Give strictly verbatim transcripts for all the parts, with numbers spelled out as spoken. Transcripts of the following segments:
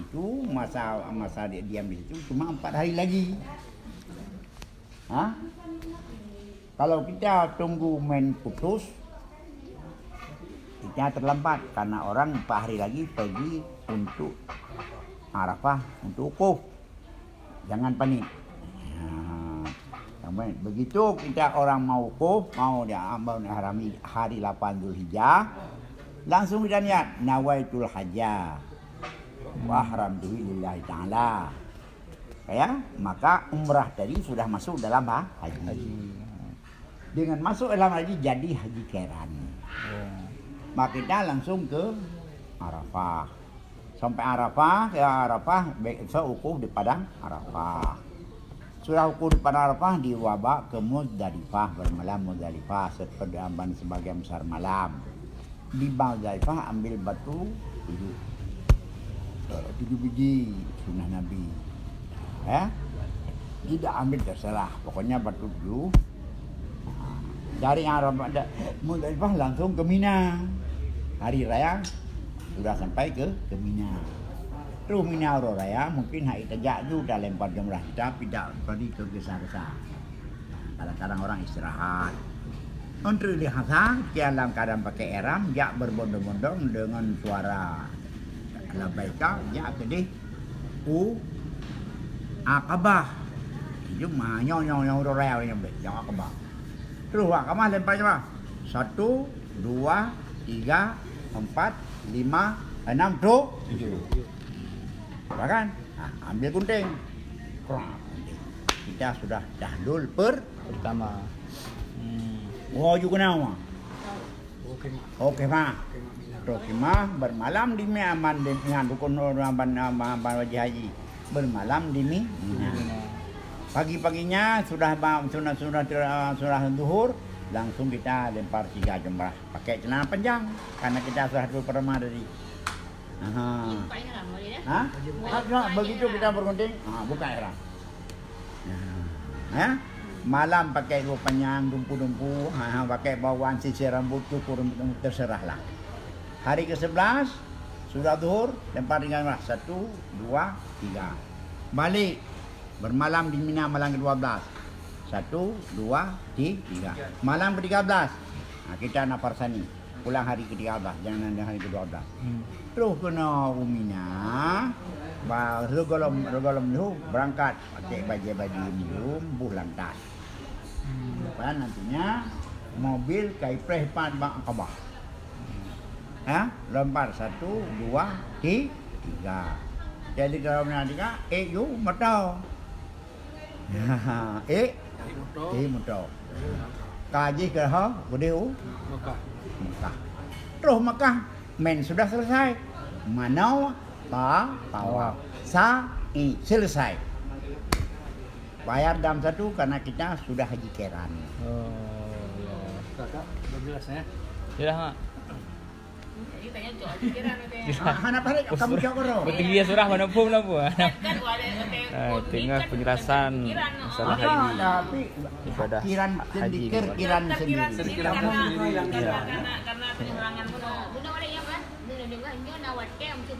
Itu masa, masa dia diam di situ cuma empat hari lagi. Ha? Kalau kita tunggu main putus, kita terlambat karena orang empat hari lagi pergi untuk Arafah, untuk wukuf. Jangan panik. Ha. Begitu kita orang mau wukuf, mau dia harami hari lapan Zulhijjah, langsung kita niat, "Nawaitul hajjah wa ahramtuhu lillahi ta'ala." Ya, maka umrah tadi sudah masuk dalam ha-, haji. Haji. Dengan masuk dalam haji, jadi haji kiran. Oh. Maka kita langsung ke Arafah. Sampai Arafah, ke Arafah, besok wukuf di padang Arafah. Sudah wukuf di padang Arafah, dibawa ke Muzdalifah, bermalam Muzdalifah, seperti sebagian besar malam. Di Muzdalifah ambil batu tujuh. Eh, tujuh biji sunnah Nabi. Ya? Tidak ambil terserah. Pokoknya batu tujuh. Dari Arafah, da-, Muzdalifah langsung ke Mina. Hari raya sudah sampai ke, ke Mina. Terus Mina uroe raya, mungkin hai tajak ju dah lempar jumrah kita, tidak pergi ke gesa-gesa. Kadang-kadang orang istirahat. Untuk di Hasan, kian dalam keadaan pakai ihram, jak berbondong-bondong dengan suara labbaika, jak ke di u Aqabah. Itu mah nyoe, nyoe, nyoe uroe raya nyampe, jak Aqabah. Terus Aqabah lempar je lah. Satu, dua, tiga, empat, lima, enam, tu-, tujuh. Nampak kan? Ha, ambil gunting. Krak, gunting. Kita sudah tahlul per- Pertama. Hmm. Wah, juga nama. Okey, Mak. Okey, Mak. Okey, Mak. Terus khemah, bermalam di Mina, di Mina, rukun ban, ban, ban wajib haji. Bermalam di Mi-, Mina. Pagi-paginya sudah ba-, sudah, sudah, sudah zuhur, langsung kita lempar tiga jumrah. Pakai celana panjang, karena kita sudah dulu pernah tadi. Aha. Buka ihram boleh dah. Ha? Buka ihram. Begitu kita bergunting, ha, buka ihram. Ha? Malam pakai rok panyang, dumpu-dumpu, ha, ha, pakai bawan, sisir rambut, cukur rambut, terserahlah. Hari ke sebelas, sudah zuhur, lempar dengan lah. Satu, dua, tiga. Balik. Bermalam di Mina malam kedua belas. Satu, dua, ti-, tiga. Malam ketiga belas, ha, kita nafar sani. Pulang hari ketiga belas, jangan hari kedua belas. Hmm. Terus keunoe u Mina, ba-, sigohlom, sigohlom lheueh berangkat, pakai bajée-bajée miluem, boh lantas. Hmm. Kan artinya, mobil ka ipreh pat bak Aqabah. Ya, lempar satu, dua, ti-, tiga. Jadi kalau Mina tiga, eh, ju moto. Eh, eh, moto. Ka jih keu ho, keudeh u Mekah. Mekah. Terus Mekah, men sudah selesai. Manoe, ta-, tawaf. Sa'i, selesai. Bayar dam satu karena kita sudah haji kiran. Oh, ya. Kakak, udah jelas, ya? Jelas, Mak. Ah, hana parit, kamu cok koro. Beuteubiet surah mana pun lah buat. Ah, tengah penjelasan masalah haji. Ibadah kiran haji sendiri, ni, kiran sendiri. Kiran sendiri. Karena, karena, karena penyerangan bunuh. Bunuh oleh yang kan? Bunuh juga, nyo nak watèe untuk,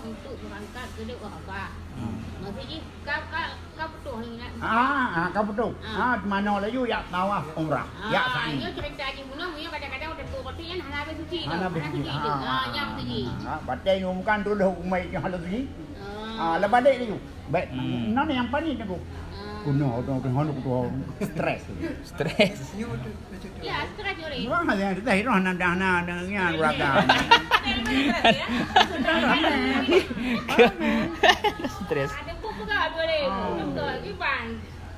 untuk berangkat ke Aqabah. Hmm. Maksud jih, ka, ka, Ka putôh ingat. Ah, ah, ka putôh. Ah. Ah, manoe laju jak tawaf umrah, jak sa'i. Ah, nyoe cerita Haji Munah, nyoe kadang-kadang udah tua waktu nyan hana habéh suci tu. Hana habéh suci. Ah, ah, nyang suci. Ah, batèe nyoe bukan tudoh umat nyang hana suci. Ah. Ah, leubadek laju. Baik, hmm, nan nyang panik aku. Ah. Kuno, kuno, kuno, kuno, stres. Stres. Nyoe tu. Ya, stres juri. Wah, yang stres roh nan dah na dengan belakang. Stres. Ada pun pegang dua ribu. Oh. Betul, Iban.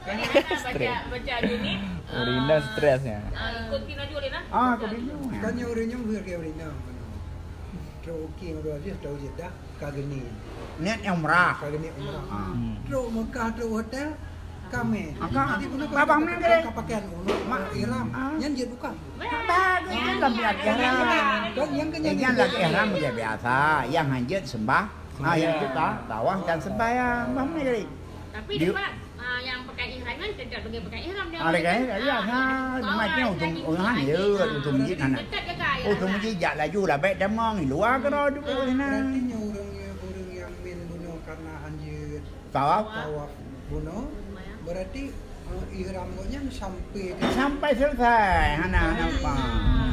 Stres. Baca, baca unit. Urina stresnya. Ah, ikuti laju, Rina. Ah, ikuti laju. Kan yang urina, urina. Terus okey, dua belas, tahu je dah. Ka geuniet. Niat umrah. Ka geuniet umrah. Ah. Hmm. Trok Mekah, trok hotel, ka mè. Maka, jadi guna ka abang ka, mè ka, ka pakaian umrah, mak ihram. Ah. Nyan jeuet bukan? Bagus, itu lam niat ihram. Kan yang kan yang lagi ihram biasa, yang hanjeuet sembah. Ah, yang kita tawaf dan sembahyang. Bah mè jadi. Tapi dia, tempat Ah, yang pakai ihram kan tetap pakai, pakai ihram dia. Ah, pakai ihram, ya. Ha, umat ni ujung, ujung han, ya, ujung masjid sana. Tetap jaga ihram. Ujung masjid jak laju lah, baik damang, luar ke roh dulu sana. Berarti nyoe ureueng, ureueng yang Nah, anjeut tawaf, tawaf bunoe, berarti, eh, ihram gobnyan sampai ke sampai selesai. Hana, hana apa.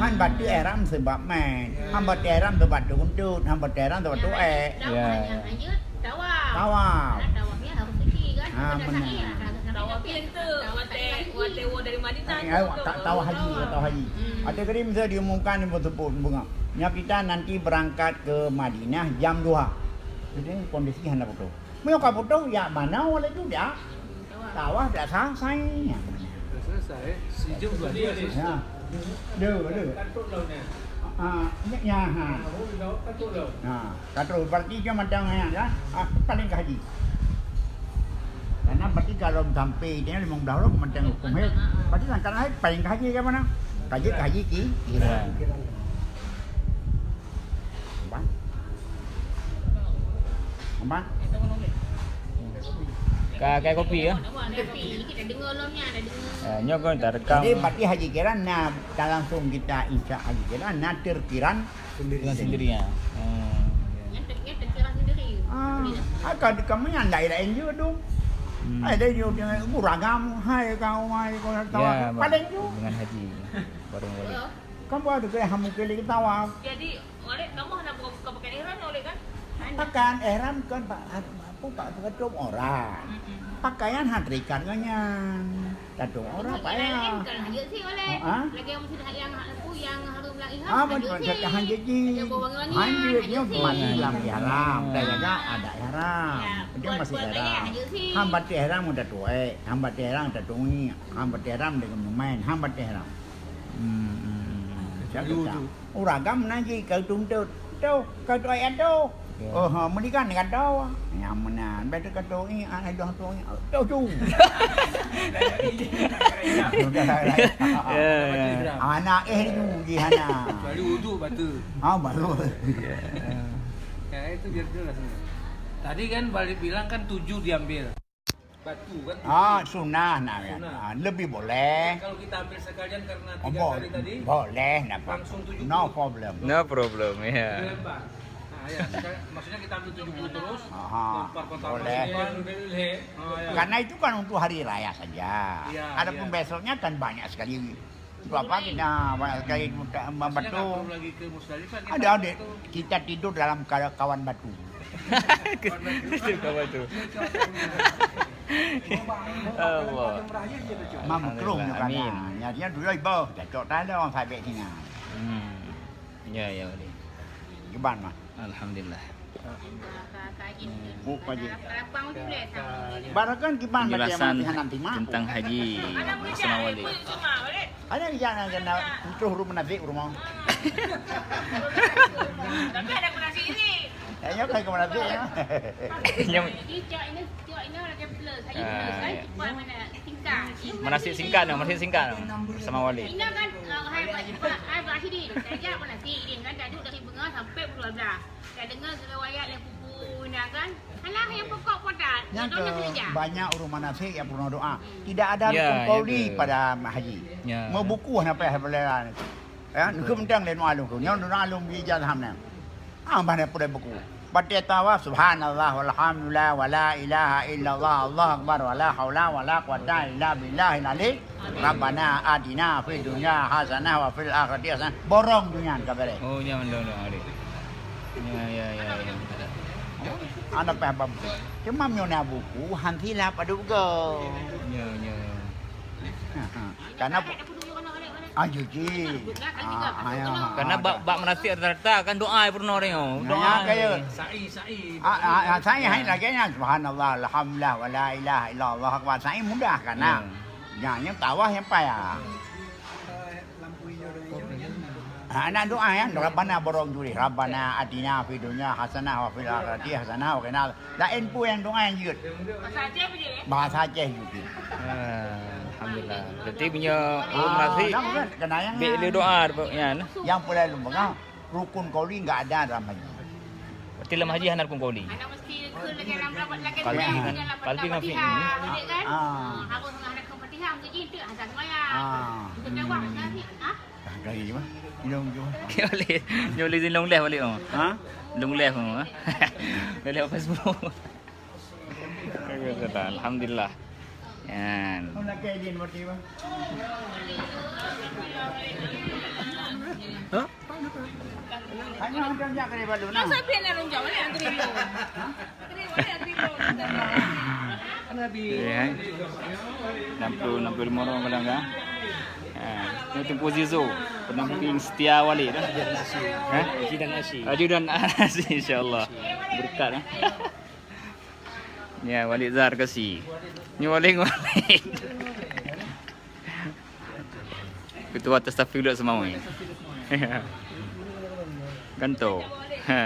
Han bateue ihram sebab main. Ya. Han bateue ihram sebab tuntut, han bateue ihram sebab tuek. Ya, ya. Tawaf. Tawaf. Karena tawafnya harus suci, kan? Ah, benar. Tawaf itu watèe, watèe dari Madinah. Ya, tawaf haji, tawaf haji. Hmm. Ada kali misal diumumkan di Bukit Bunga. Nya kita nanti berangkat ke Madinah jam dua. Jadi kondisi hana betul. Meunyoe ka putôh, jak manoe laju dak? Tawaf dak sah, sai. Dah selesai. Sijum dua dia. Ya. Dua, dua. Ah, nyak nyahan. Ha, ka troh. Berarti dia macam ya, ya. Ah, paling ka haji. Karena berarti kalau sampai dia lima belas orang macam hukum ya. Berarti lantaran hai paling ka haji ke mana? Ka haji, ka haji ki. Iya. Apa? Apa? Ka, ka kopi ya? Eh, nyoe kan tak rekam. Jadi, berarti haji kiran na, tak langsung kita insya haji kiran, na terkiran sendiri. Dengan sendiri ya. Hmm. Ah, akan kamu yang lain-lain juga dong. Hmm. Ada juga dengan beragam, hai kau, hai kau, ya, paling juga. Dengan haji. Baru boleh. Kan buat tu, kayak hamu keliling tawaf. Jadi, Oleh, kamu hana buka, buka pakaian ihram, Oleh, kan? Pakaian ihram kan, Pak, apa, Pak, katup orang. Mm-mm. Pakaian hana terikat dengan nyan. Katup orang payah. Kan hanya sih, Oleh. Ha? Lagi yang mesti yang, apa, yang harus bilang ihram, ah, hanya betul, sih. Hanya sih. Hanya bau wangi-wangian, hanya sih. Masih dalam ihram. Dah jaga ada ihram. Ya, dia buat, masih buat ihram. Hanya sih. Han bateue ihram udah tuek, han bateue ihram udah tungi, han bateue ihram dengan memain, han bateue ihram. Hmm, hmm, hmm. Kecuali wudu. Uragam na jih ka tuntut. Tu, ka tuek ayat tu. Ya. Oh, ha, meudikan ka tu. Nyang meunan. Betul ka tu, eh, anak dong tu, eh, tu, tu. Ya, ya. Anak eh tu, di hana. Kecuali wudu batal. Ah, baru. Ya. Ya, itu biar jelas ni. Tadi kan balik bilang kan tujuh diambil. Batu kan? Ah, sunnah nah, ya. Sunnah. Ah, lebih boleh. Kalau kita ambil sekalian karena tiga kali tadi, boleh, nggak apa-apa. Langsung tujuh puluh. No problem. No problem, ya. Dilempar. Nah, ya, sekali, maksudnya kita ambil tujuh puluh terus, aha, lempar kotak boleh. Masing-masing. Ah, ya. Karena itu kan untuk hari raya saja. Iya, iya. Adapun besoknya kan banyak sekali. Untuk apa kita banyak sekali membantu? Maksudnya nggak perlu lagi ke Musdalifah, kita ada, ada. Kita tidur dalam ka-, kawan batu. Tidur kawan batu. Allah. Mam krum juga. Amin. Nah, ya, dia dulu ibu, cocok tak ada orang sabit sini. Hmm. Ya, ya, boleh. Gimana, Mak? Alhamdulillah. Barakan kiban penjelasan tentang haji bersama Walid. Ada yang nak kena tujuh rumah nasib rumah. Tapi ada kena sini. Ya, kan kena sini. Yang ini, ini lagi plus. Haji plus, kan? Cepat mana? Manasik singkat tu, manasik singkat tu. Bersama Walid. Ina kan, ah, hai, hai, hai, Pak Sidin. Saya ajak manasik Sidin kan, dah duduk dari Benga sampai Pukul dua belas. Dah dengar riwayat leh pupu Ina kan? Alah, yang pokok podat. Yang ke banyak ureueng manasik yang pernah doa. Hmm. Tidak ada rukun qauli pada haji. Ya. Mau buku hana payah belajar. Ya, nukeu mantong lé doa lungkeu. Nyoe doa lungkeu ijazah meunan. Ah, bah na peureulèe buku. Watèe tawaf, subhanallah, walhamdulillah, wala ilaha illallah, Allahu akbar, wala haula wala quwata illa billahil ali. Rabbana atina fid dunya hasanah wa fil akhirati hasanah. Borong dunia ka beres. Oh, nyan mandum tu, Adik. Ya, ya, ya, ya. Ada payah bab buku. Cuma meunyoe na buku, han silap adu buku. Ya, ya. Karena Ah, jijik. Ah, ayo. Karena bak, bak meunasik rata-rata kan doa peurunoe nyoe. Doa. Sa'i, sa'i. Ah, ah, ah, sa'i hai lagèe nyan. Subhanallah, alhamdulillah, wala ilaha illallah, Allahu akbar. Sa'i mudah kan, nah. Ya. Nyan tawaf nyang payah. Ah, nak doa ya. Rabbana borong jurih. Rabbana atina fid dunya hasanah wa fil akhirati hasanah wa qina Laén peue nyang doa nyang jeuet. Bahasa Aceh apa dia, eh? Bahasa Aceh jeuet. Ah, alhamdulillah. Berarti punya ureueng munafik, dah, kan? Kena nyang bèk lé doa nyan. Nyang peureulèe lôn peugah, rukun qauli enggak ada dalam haji. Berarti lam haji hana rukun qauli. Hana mesti rukun lagi dalam rapat lagi. Qalbi dengan, qalbi dengan fi'il. Fatihah, kan? Ah. Harus dengan ada Fatihah, mungkin itu azan sembahyang. Ah. Itu jawab, nanti, ah? Dah, dah, iya, bah. Inong jom. Okey, boleh. Nyoe boleh long live balik, oh. Ha? Long live, oh. Long live Facebook. Alhamdulillah. Yan. Masa pih nak runjang balik antri lu. Antri balik antri lu. Okey, hai. Enam puluh, enam puluh lima orang kadang kan. Ha, ni Teungku Zizo, pendamping setia Walid dah. Ha? Ajudan Asyik. Ajudan Asyik, insya-Allah. Berkat, eh. Ya, Walid Zar kasi. Ni Walid, Walid. Ketua Tastafi Dok Semawi. Ganto. Ha.